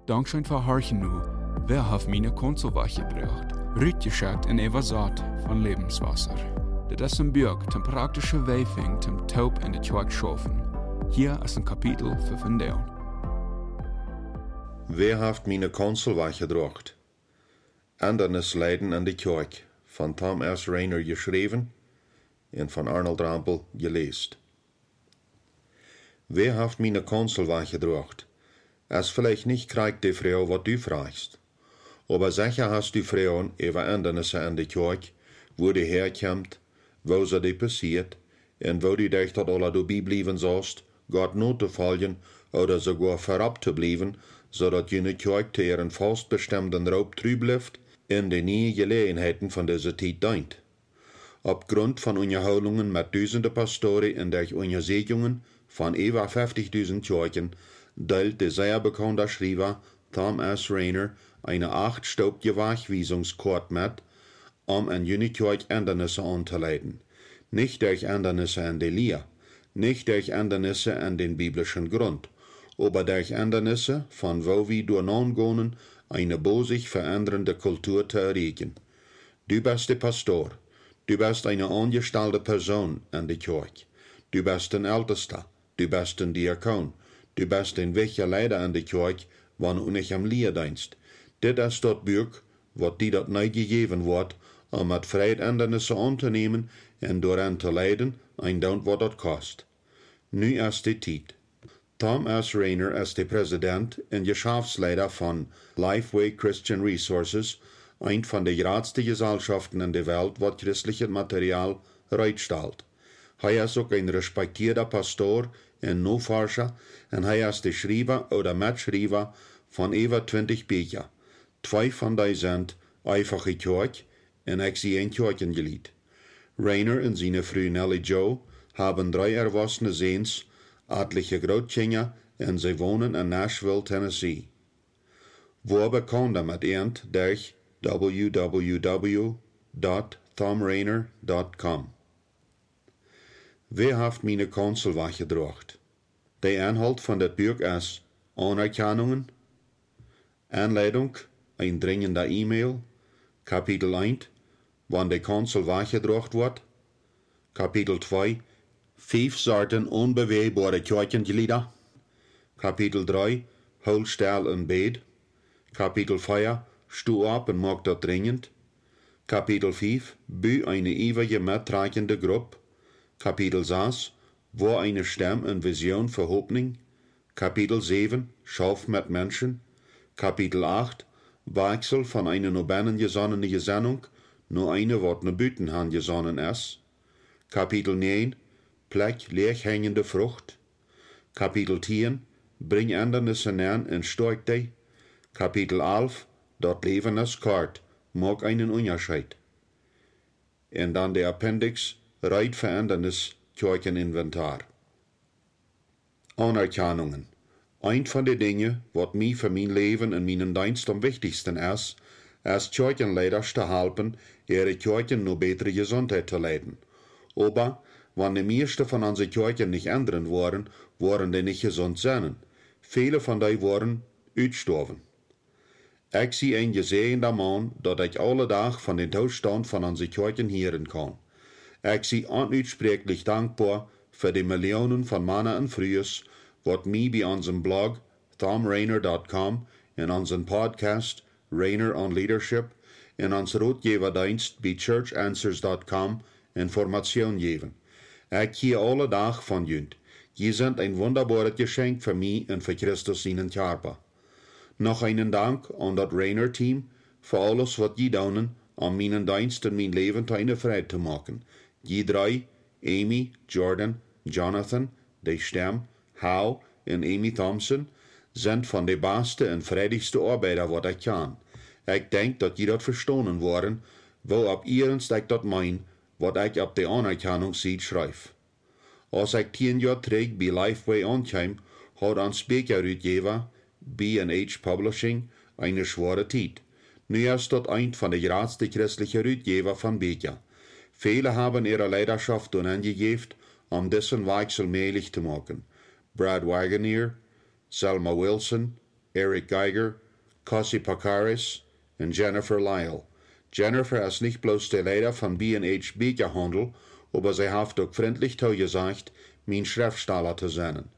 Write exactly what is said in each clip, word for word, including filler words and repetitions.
Dankscheen fa horchen nu. Wäa haft miene Kaunzel wajchjedroagen? Rutjeschekjt un äwasat von Lebenswasser. Dit es een Buak toom praktische Wee finjen toom toop enne Kjoakj schaufen. Hia es een Kapitel fa vondoag. Wäa haft miene Kaunzel wajchjedroagen? Endanis leiden enne Kjoakj, von Tom S. Rainer jeschräwen un von Arnold Rempel jeläst. Wäa haft miene Kaunzel wajchjedroagen? Es veleicht nich krakjt de Froag, waut du froagst. Oba secha hast du Froagen äwa Endanisse enne Kjoakj, wua dee häakjemt, woo see dee passieet, un woo du derch daut aula doabie bliewen saust, Gott notofoljen ooda soogoa verropp to bliewen, soo daut june Kjoakj to äaren faustbestemden Roop tru blift en de niee Jeläajenheiten von dise Tiet deent. Opp Grunt von Unjahoolungen met dusende Pastoren un derch Unjasieekjungen von äwa feftichdusend Kjoakjen deelt de sea bekaunda Schriewa Tom S. Rainer eene acht-stoopje Wajchwiesungskoat met, om en june Kjoakj Endanisse auntoleiden. Nich derch Endanisse en de Lia, nich derch Endanisse en dän biblischen Grunt, oba derch Endanisse, von woo wie doa naungonen, eene bosich veendrende Kultua to erreichen. Du best de Pastor, du best eene aunjestalde Persoon enne Kjoakj, du best een Eltesta, du best een Diakon, du best een wichtja Leida enne Kjoakj, wan du nich aum Lia deist. Dit es daut Buak, waut die daut nich jejäft woat, om met Freid Endanisse auntonämen un doaraun to leiden, eendoont waut daut kost. Nu es de Tiet. Tom S. Rainer es de Präsident un Jeschaftsleida von Lifeway Christian Resources, eent von de jratste Jesalschoften enne Welt, waut christlichet Material reedstalt. Hee es uk een respektieeda Pastor un Noforscha, un hee es de Schriewa ooda Metschriewa von äwa twintich Bieekja. Twee von dee sent Eefache Kjoakj un Ekj sie een Kjoakjenjlied. Rainer un siene Fru Nellie Jo haben dree erwossene Säns, atliche Grootkjinja, un see wonen en Nashville, Tennessee. Woa bekaunda met an derch w w w dot tom rainer dot com. Wäa haft miene Kaunzel wajchjedroagen? De Enhault von dit Buak es Aunerkjanungen, Enleidunk, een drinjenda E-Mail, Kapitel eent, Wan de Kaunzel wajchjedroagen woat, Kapitel twee, Fief Sorten onbewäaboare Kjoakjenjlieda, Kapitel dree, Hool stell un bäd, Kapitel vea, Sto opp un moak daut drinjent, Kapitel fief, Bu eene iewrje mettrakjende Grupp, Kapitel sas, Woa eene Stemm un Vision fa Hopninj, Kapitel säwen, Schauf met Menschen, Kapitel acht, Wajchsel von eene no bennen jesonnene Jesennunk no eene, waut no buten han jesonnen es, Kapitel näajen, Plekj läajhenjende Frucht, Kapitel tieen, Brinj Endanisse nenn un stoakj dee, Kapitel alf, Daut Läwen es kort, moak eenen Unjascheet. Un dan de Appendix, Reed fa Endanis, Kjoakjeninventar. Aunerkjanungen. Eent von de Dinja, waut mie fa mien Läwen un mienen Deenst aum wichtichsten es, es Kjoakjenleidasch to halpen, äare Kjoakjen no bätre Jesuntheit to leiden. Oba, wan de mieeschte von onse Kjoakjen nich endren woaren, woaren dee nich jesunt sennen. Väle von dee woaren utstoawen. Ekj sie een jesäajenda Maun, daut ekj aule Dach von dän Toostaunt von onse Kjoakjen hieren kaun. Ekj sie onutsproakjlich dankboa fa de Millionen von Mana un Frues, waut mie bie onsem Blog, tom rainer dot com, en onsen Podcast, Rainer on Leadership, en ons Rotjäwadeenst bie church answers dot com Informatioon jäwen. Ekj hia aule Dach von junt. Jie sent een wundaboaret Jeschenkj fa mie un fa Christus sienen Kjarpa. Noch eenen Dank aun daut Rainer Team fa aules, waut jie doonen, om mienen Deenst un mien Läwen to eene Freid to moaken. Jie dree, Amy, Jordan, Jonathan, de Stemm, Hal un Amy Thompson, sent von de baste un freidichste Oabeida, waut ekj kjan. Ekj denkj, daut jie daut vestonen woaren, woo opp iernst ekj daut meen, waut ekj opp de Aunerkjanungssied schrief. Aus ekj tieen Joa trigj bie Lifeway aunkjeem, haud ons Bieekjarutjäwa, B and H Publishing, eene schwoare Tiet. Nu es daut eent von de jratste christliche Rutjäwa von Bieekja. Väle haben äare Leidaschoft doaraun jejäft, om disen Wajchsel mäajlich to moaken. Brad Waggoner, Selma Wilson, Eric Geiger, Cossy Pecharis un Jennifer Lyle. Jennifer es nich bloos de Leida von B and H Bieekjahaundel, oba see haft uk frintlich toojesajcht, mien Schreftstala to sennen.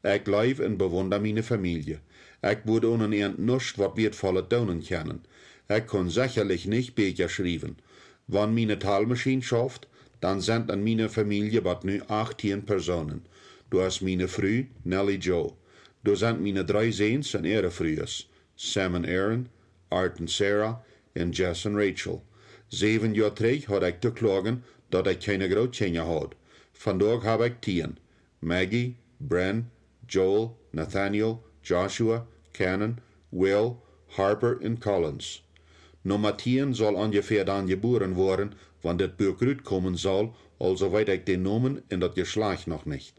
Ekj leew un bewunda miene Famielje. Ekj wudd onen an nuscht waut Wieetvollet doonen kjennen. Ekj kunn sechalich nich Bieekja schriewen. Wan miene Talmaschien schauft, dan sent en miene Famielje bat nu achttieen Persoonen. Doa es miene Fru, Nellie Jo. Doa sent miene dree Säns un äare Frues, Sam un Aaron, Art un Sarah, un Jess un Rachel. Säwen Joa trigj haud ekj to kloagen, daut ekj kjeene Grootkjinja haud. Vondoag hab ekj tieen: Maggie, Bren, Joel, Nathaniel, Joshua, Cannon, Will, Harper un Collins. Numma tieen saul onjefäa dan jebuaren woaren, wan dit Buak rutkomen saul, aulsoo weet ekj dän Nomen un daut Jeschlajcht noch nich.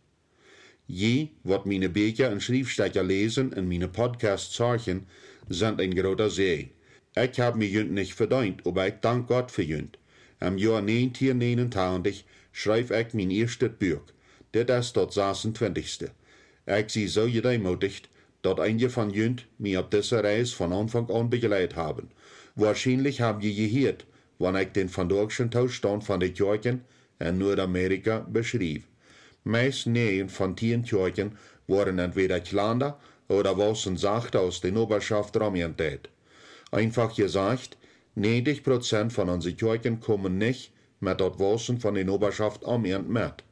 Jie, waut miene Bieekja un Schriefstekja läsen un miene Podcasts horchen, sent een groota Säajen. Ekj hab mie junt nich vedeent, oba ekj dank Gott fa junt. Em Joa näajentieen näajenuntachentich schreef ekj mien ieeschtet Buak. Dit es daut sasuntwintichste. Ekj sie soo jedeemootijcht, daut eenje von junt mie opp dise Reis von Aunfank aun bejleit haben. Woarschienlich hab jie jehieet, wan ekj dän vondoagschen Toostaunt von de Kjoakjen en Nuadamerika beschriew. Meist näajen von tieen Kjoakjen woaren entwäda kjlanda ooda wausen sachta aus de Nobaschoft rom an deit. Eenfach jesajcht, näajentich Prozent von onse Kjoakjen komen nich met daut Wausen von de Nobaschoft om an met.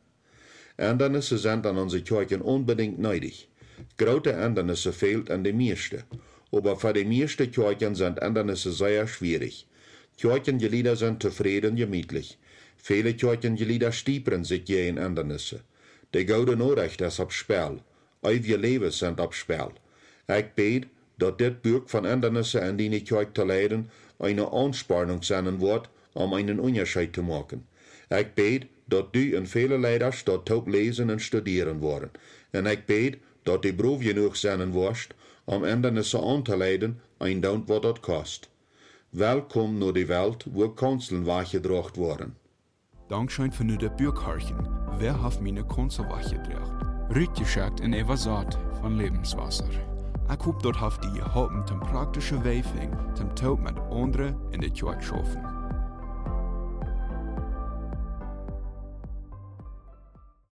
Endanisse sent en onse Kjoakjen onbedinjt needich. Groote Endanisse fält en de mieeschte, oba fa de mieeschte Kjoakjen sent Endanisse sea schwierich. Kjoakjenjlieda sent tofräd un jemietlich. Väle Kjoakjenjlieda stiepren sikj jäajen Endanisse. De goode Norecht es opp Spell. Eewje Läwes sent opp Spell. Ekj bäd, daut dit Buak von Endanisse en diene Kjoakj to leiden eene Aunspornunk sennen woat, om eenen Unjascheet to moaken. Ekj bäd, daut du un väle Leidasch daut toop läsen un studieren woaren. Un ekj bäd, daut du brow jenuach sennen woascht, om Endanisse auntoleiden, eendoont waut daut kost. Welkom no de Welt, wua Kaunseln wajchjedroagen woaren. Dankscheen fa nu daut Buak horchen: Wäa haft miene Kaunsel wajchjedroagen? Rutjeschekjt un äwasat von Lebenswasser. Ekj hop, daut haft die jeholpen, toom praktische Wäaj finjen, toom toop met aundre en de Kjoakj schaufen.